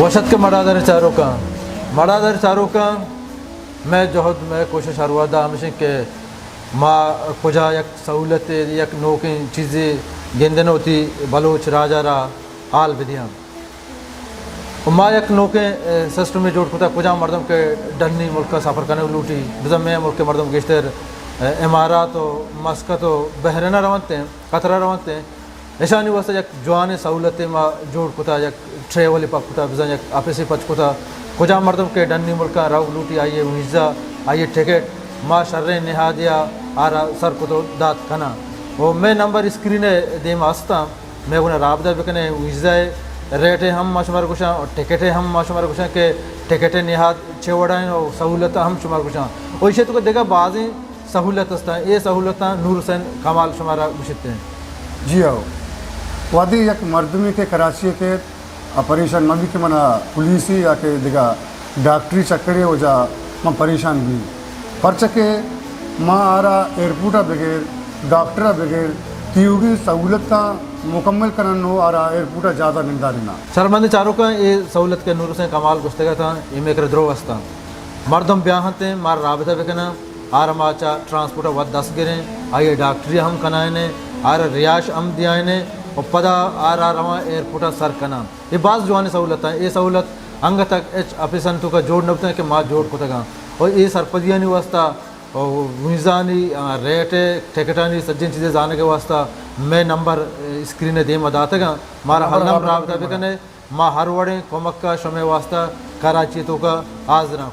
وش اتک مڑادار چاروکاں۔ مڑادار چاروکاں، مئے جہد، مئے کوشش ہر وہدا ہمیش انت کہ ما کجا یک سہولتے، یک نوکیں چیزے گندن وتی بلوچ راج ء را حال بدیاں۔ و ما یک نوکیں، اے، سسٹمے جوڑ کتگ، کجام مردم کہ ڈنی ملک ء سفر کنگ لوٹی، بزاں مئے ملک ء مردم گیشتر، اے، امارات و مسقط و بحرین ء رونت انت، قطر ء رونت انت۔ اشانی واستہ یک جوانیں سہولتے ما جوڑ کتا، یک ٹریولے پک کتا، بزاں یک آفیسے پچ کتا۔ کجام مردم کہ ڈنی ملکاں روگ لوٹی، آئی ء ویزا، آئی ء ٹکٹ، ما شریں نہادے ء آرا سر کت و دات کناں۔ و مئے نمبر اسکرین ء دیم ء استاں، مئے گونا رابطہ بکنے۔ ویزا ء ریٹ ء ہم ما شمارا گوشاں و ٹکٹ ء ہم ما شمارا گوشاں کہ ٹکٹ ء نہاد چے وڑا انت و سہولت ہم شمارا گوشاں۔ و ایشی ء توکا دگہ بازیں سہولت استاں، اے سہولتاں نور حسین کمال شمارا گوشت انت۔ جی ہو، وہدے یک مردمے کہ کراچی ء کیت، آ پریشان مہ بی کہ منا پولیسے یا کہ دگہ ڈاکٹری چکرے وجہ من پریشان بی، پرچہ کہ ما آرا ایئرپورٹ ء بغیر، ڈاکٹر ء بغیر، تیوگیں سہولتاں مکمل کنن و آرا ایئرپورٹ ء جہاز ء ننداریناں۔ شرمندیں چاروکاں، اے سہولت کہ نور حسین کمال گوشتگ اتاں، اے مئے کرا درو استاں۔ مردم بیا انت، مارا رابطہ بکناں، آرا ما چہ ٹرانسپورٹ ء وت دست گریں، آئی ء ڈاکٹری ہم کنائینیں، آرا رہائش ہم دیائینیں و پدا آرا رواں ایئرپورٹ ء سر کناں۔ اے باز جوانیں سہولت انت۔ اے سہولت انگت تک ہچ آفیسانی توکا جوڑ نہ بوتگ کہ ما جوڑ کتگاں۔ و اے سرپدیانی واستہ و ویزانی، آ، ریٹ ء ٹکٹانی سجیں چیزے زانگ ء واستہ مئے نمبر، اے، اسکرین ء دیم ء داتگاں۔ مارا ہر نمبر رابطہ بکنے۔ ما ہر وڑیں کمک ء شمئے واستہ کراچی ء توکا حاضراں۔